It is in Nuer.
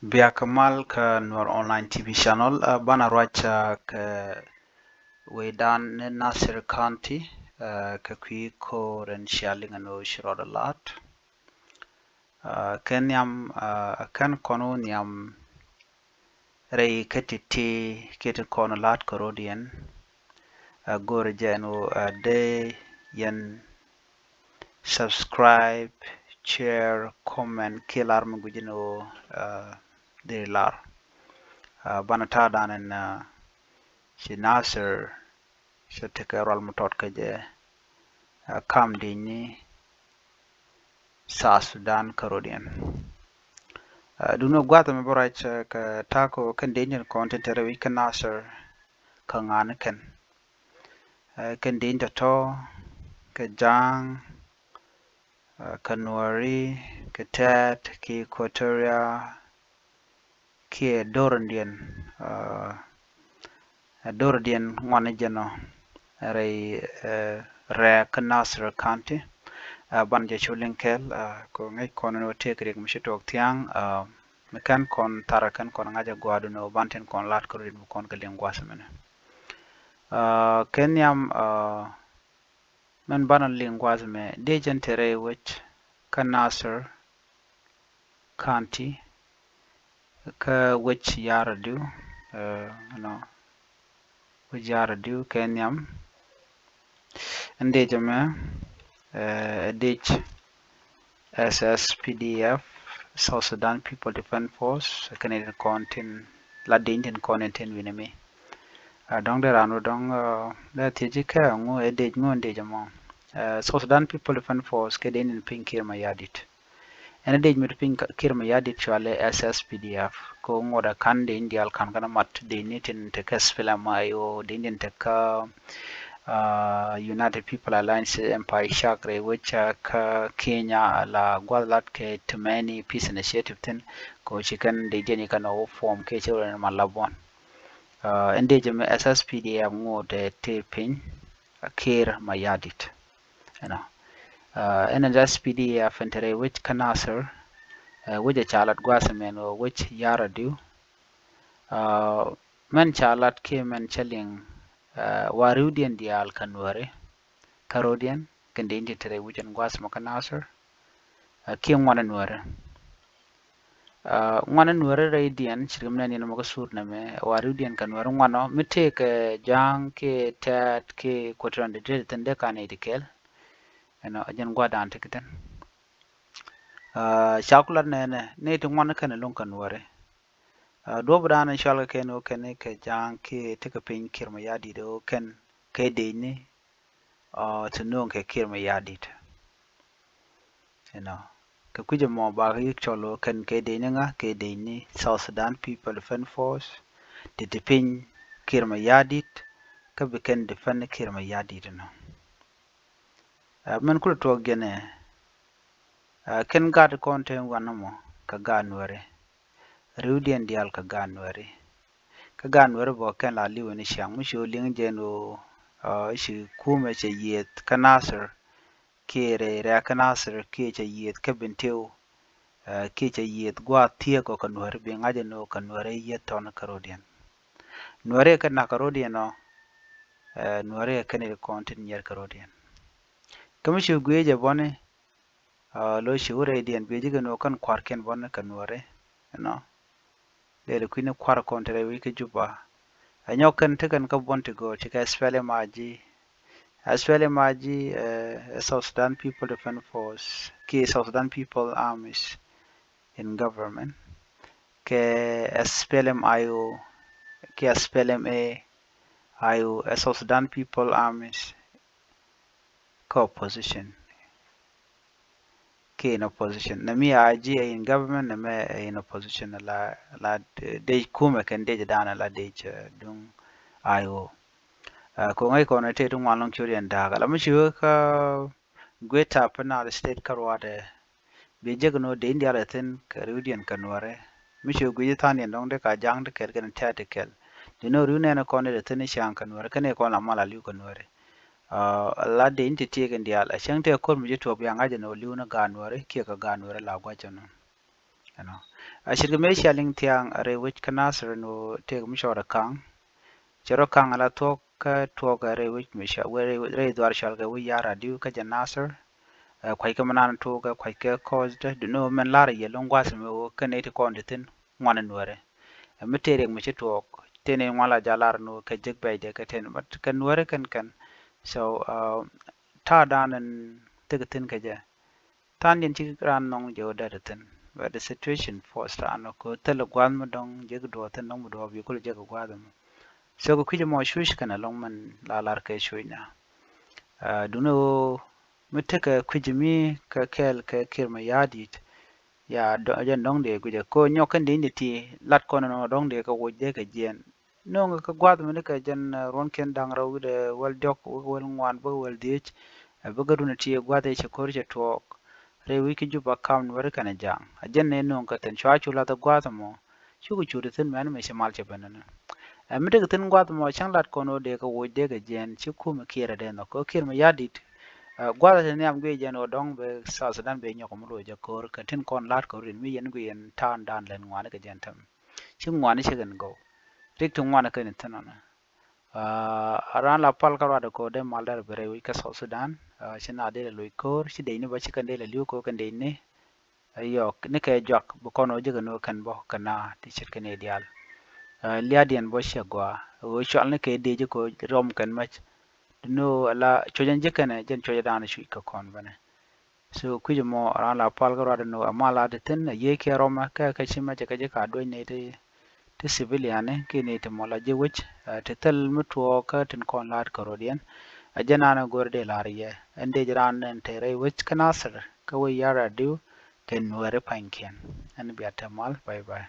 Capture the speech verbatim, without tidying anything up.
Biak mal kä Nuer Online T V channel. Banɛ ruac kɛ wecdan ni Nasir County kɛ kui̱ ko̱r in cia liŋ ɛn ɣöö ci rɔɔdɛ la̱t. Kɛ nhiam, kɛn kɔn wä nhiam rɛy kä ti̱ti̱ kiɛ tin kɔn la̱t kärɔ̱diɛn. Go̱o̱rä jɛ ɛn ɣöö dee yɛn subscribe, share, comment kiɛ lar mi gui̱c ni ɣöö deri lar. Banɛ ta̱a̱ dan ɛn ci Nasir cɛ tekɛ rual mi tɔt kä jɛ kam di̱cni South Sudan kärɔ̱diɛn. Duŋni gua̱th ɛmɛ bä ruac kɛ ta̱a̱ kɛ ɣöö kɛn di̱cni kɔn tin te rɛy wi̱c kä Nasir kä ŋa̱ni kɛn. Kɛn di̱cni tɔ̱tɔ̱ kɛ Ja̱a̱ŋ, kɛ Nuääri, kɛ Tɛ̈t, kɛ Equatoria, kiɛ do̱rdiɛn, do̱rdiɛn ŋuan jɛn ɔ rɛy rɛɛk kä Nasir County. Banɛ jɛ cu liŋ kɛɛl kɛ ŋäc kɔn ni wä tëëk riɛk mi ci tuɔɔk thia̱a̱ŋ. Mi kɛn kɔn tharɛ kɛn kɔn ŋa̱c a gua̱a̱du ni wä ban tin kɔn la̱t kärɔ̱diɛn bi kɔn kɛ liŋ gua̱a̱th mɛnɛ. Kɛ nhiam mɛn banɛ liŋ gua̱a̱th mɛ dee jɛn te rɛy wec kä Nasir County kä wec yaradiw, nɔ wec yaradiw kɛ nhiam. Ɛn dee jɛ mɛ ɛ dee jɛ S S P D F, South Sudan People Defense Force, kɛn in kɔn tin la dee in tin kɔn in tin wi̱nɛ mi. Dɔ̱ŋ dee ran wä dɔ̱ŋ dee thiec kɛ ŋu ɛ dee ŋu ɛn dee jɛ mɔ. South Sudan People Defense Force kɛ dee in piny Kiir Mayardit. Ɛn dec mi ti piny Kiir Mayardit cɔalɛ S S P D F. Kɛ ŋuɔt ɛ ka̱n dec in diaal ka̱n kɛn mat dec ni tin te kä S P L M I O, dec ni tin te kä United People Alliance ɛn pay cak rɛy wec kä Kenya la gua̱th lat kɛ Tumeni Peace Initiative thin. Kɛ ci kɛn dec diɛn i̱ kɛn ɔ form kɛ ci rɔ ni ma lap buɔn. Ɛn dec mi S S P D F ŋuɔt ɛ ti piny Kiir Mayardit. Ɛnɔ ɛn S P D F ɛn te rɛy wec kä Nasir. Wec ɛ ca lat gua̱a̱th mɛn ɣöö wec yaradiw. Mɛn ca lat kiɛ mɛn cä liŋ wa riwdiɛn diaal kä Nuääri kärɔ̱diɛn kɛn dee in ti te rɛy wec ɛn gua̱a̱th mɔ kä Nasir. Kiɛ ŋuanɛ Nuääri. Ŋuanɛ Nuääri rɛydiɛn ci rim nɛn in mɔ kä sur nɛmɛ wa riwdiɛn kä Nuääri ŋuanɔ mi tëëkɛ Ja̱a̱ŋ kiɛ Tɛ̈t kiɛ Equatoria dee thin dee ka nɛy ti kɛl. Ɛnɔ a jɛn gua̱dan ti ki thin. Ca ku lat nɛnɛ nɛy ti ŋuan kɛn luŋ kä Nuääri. Duɔ̱p dan cɔal kɛ kɛn ɣöö kɛn kɛ Ja̱a̱ŋ kiɛ tekɛ piny Kiir Mayardit ɣöö kɛn kɛ dec ni ti nööŋ kɛ Kiir Mayardit. Ɛnɔ kɛ kui̱c ɛmɔ bakɛ yi̱k cɔl ɣöö kɛn kɛ dec ni ŋa, kɛ dec ni South Sudan People Defense Force ti ti piny Kiir Mayardit kä bi kɛn defend Kiir Mayardit ɛnɔ. Mɛn kulɛ tuɔɔk jɛn ɛ kɛn gat kɔn te wanɛ mɔ kɛ gat Nuääri. Riwdiɛn diaal kɛ gat Nuääri. Kä gat Nuääri bä kɛn la li̱w ni ciaŋ mi ci ɣöö liŋ jɛn ɣöö ci kumɛ cɛ yieth kä Nasir kiɛ rɛy rɛ̈ɛ̈k kä Nasir kiɛ cɛ yieth kä Bentiu kiɛ cɛ yieth gua̱a̱th thiek ɔ kä Nuääri bi ŋa̱c ɛn ɣöö kä Nuääri yieth tɔn kärɔ̱diɛn. Nuääri kɛ nak kärɔ̱diɛn ɔ Nuääri kɛ kɛn i̱ kɔn tin nyier kärɔ̱diɛn. Kä mi ci guiec ɛ bɔni Lo ci wä rɛydiɛn bi ji̱ kɛ nuɔk kɛn kua̱rkiɛn bɔn kɛ Nuääri. Ɛnɔ lɛl kui̱ni kua̱r kɔn ti rɛy wi̱c kä Juba. Ɛ nyɔk kɛn ti kɛn kä buɔn ti gɔɔ ci kɛ S P L M I G. S P L M I G ɛ South Sudan People Defense Force kiɛ South Sudan People Armies in government. Kɛ S P L M I O kiɛ S P L M A I O ɛ South Sudan People Armies kä opposition. Kiɛ in opposition. Nɛ mi I G ɛ in government, nɛ mɛ ɛ in opposition la, la dec kumɛ kɛn dec dan la dec duŋ I O. Ko ŋäc kɔn ɛ tëë ti ŋuan lɔŋ curiɛn da̱a̱k. La mi ci wä kä Greater Upper Nile State kä ruaadɛ. Bi jek ni wä dec in diaal ɛ thi̱n kɛ riwdiɛn kɛ Nuääri. Mi ci wä guic tha̱a̱ŋdiɛn dɔ̱ŋ dee ka Ja̱a̱ŋ ti kɛl kɛn Tɛ̈t ti kɛl. Di ni wä riw nɛn kɔn dee thi̱n i̱ ciaŋ kɛ Nuääri kɛn i̱ kɔn la mal a li̱w kɛ Nuääri. La dec in ti tiek in diaal a cäŋ tëë ko̱r mi ci tuɔɔk bia ŋa̱c ɛn ɣöö li̱w ni gaat Nuääri kiɛ kɛ gaat Nuääri la gua̱c ɛn ɣöö. Ɛnɔ. A ce̱tkɛ mëë cia liŋ thia̱a̱ŋ rɛy wec kä Nasir ɛn ɣöö tëëkɛ mi cɔɔdɛ ka̱ŋ. Cɛ rɔ ka̱ŋ ala thuɔ̱k kä tuɔɔk rɛy wec mi ca, rɛy, rɛy dhuar cɔal kɛ wec Yar Adiu kä jɛ Nasir. Ɛ, kuackɛ mi nan tuɔɔk, ɛ, kuackɛ kɔɔth te, duŋni ɣöö mɛn la̱rä yɛ lo̱ŋ gua̱a̱th mi ɣöö kɛn nɛy ti kɔn ti thi̱n ŋuan in Nuäärɛ. Ɛ, mi tëë riɛk mi ci tuɔɔk, tëë nɛy ŋuan la jɛ lar ni ɣöö kɛ jek bɛcdɛ kɛ tëë ni, but kɛ Nuäärɛ kɛn kɛn. So, ɛ, ta̱a̱dan in thikɛ thi̱n kɛ jɛ. Tha̱a̱ŋdiɛn ci raan nhɔŋ jɛ ɣöö dee te thi̱n. But the situation force raan ɔ kɛ ɣöö thilɛ gua̱a̱th mi dɔ̱ŋ jek duɔɔth thi̱n, dɔ̱ŋ bi duɔɔth bi kulɛ jek gua̱a̱th ɛmɔ. So kɛ kui̱c ɛmɔ cuc kɛn ɛlɔ̱ŋ min la lar kɛ cucnɛ. Ɛ, duŋni ɣöö mi tekɛ kui̱c mi kɛ kɛɛl kɛ Kiir Mayardit. Ya, dɔ-, jɛn dɔ̱ŋ dee guicɛ kɛ ɣöö nyɔk kɛn dee ni ti lat kɔn ɛnɔ dɔ̱ŋ dee kɛ woc dee kɛ jiɛn. Nööŋɛ kä gua̱a̱th mini kɛ jɛn, ɛ, ruɔ̱nkiɛn da̱ŋ rɛw wi̱cdɛ wäl diɔ̱k, bäkɛ wäl ŋuan, bäkɛ wäl dhiec. Ɛ, bäkɛ duundɛ ti gua̱a̱th ëë cɛ ko̱r cɛ tuɔɔk. Rɛy wec kä Juba kam Nuäärɛ kɛnɛ ja̱a̱ŋ. A jɛn nɛ nööŋ kä thi̱n cua cu la̱th gua̱a̱th ɛmɔ. Cukɛ cu ti thi̱n mɛn mi ci mal cɛ ben ɛnɔ. Ɛ, mi tekɛ thi̱n gua̱a̱th ɛmɔ cäŋ lat kɔn ɣöö dee kɛ woc dee kɛ jiɛn ci kumɛ Kiir ɛ dee nhɔk. Kɛ ɣöö Kiir Mayardit, ɛ, gua̱a̱th ɛ ti nhiam guic jɛn ɣöö dɔ̱ŋ bɛ South Sudan bɛ nyɔk mi loc jɛ ko̱r kɛ tin kɔn la̱t ko̱r in mi yɛn guic yɛn ta̱a̱ŋdan lɛn ŋuani kɛ jɛn tɛm. Ci ŋuani ci kɛn gɔw. Rik ti ŋuani kɛn thi̱n ɔnɔ. Aa, a raan la pal kä ruat kɛ ɣöö dee mal dɛr bi rɛy wec kä South Sudan. Aa, ci na dee la loc ko̱r, ci dec ni bä ci kɛn dee la li̱w kɛ ɣöö kɛn dec ni. Aa, yɔk ni kɛ juak bi kɔn ɣöö jekɛ ni ɣöö kɛn bä kɛ na ti ce̱tkɛ ni diaal. Aa, lia̱a̱diɛn bä ciɛ gɔaa ɣöö cual ni kɛ dec kɛ ɣöö rɔm kɛn mɛc. Duŋni ɣöö ala cuɔc ɛn jekɛnɛ jɛn cuɔc dan cuc kɛ kɔn bänɛ. So kui̱c ɛmɔ raan la pal kä ruat ɛn ɣöö ɛ mal a ti thi̱n, ɛ yiëë kiɛ rɔmɛ kɛ kɛ ci mɛcɛ kɛ ji̱ ka duec nɛy ti, ti civilian ni kiɛ nɛy ti mɔ la ji̱ wec, ɛ, ti thil mi tuɔɔk kä tin kɔn la̱a̱t kärɔ̱diɛn. Ɛ jɛn an ɛ go̱r dee la̱r yɛ ɛn dee ji̱ raan ɛn te rɛy wec kä Nasir kä wec Yar Adiu kɛ Nuääri pa̱nykiɛn. Ɛn bia te mal, bye bye.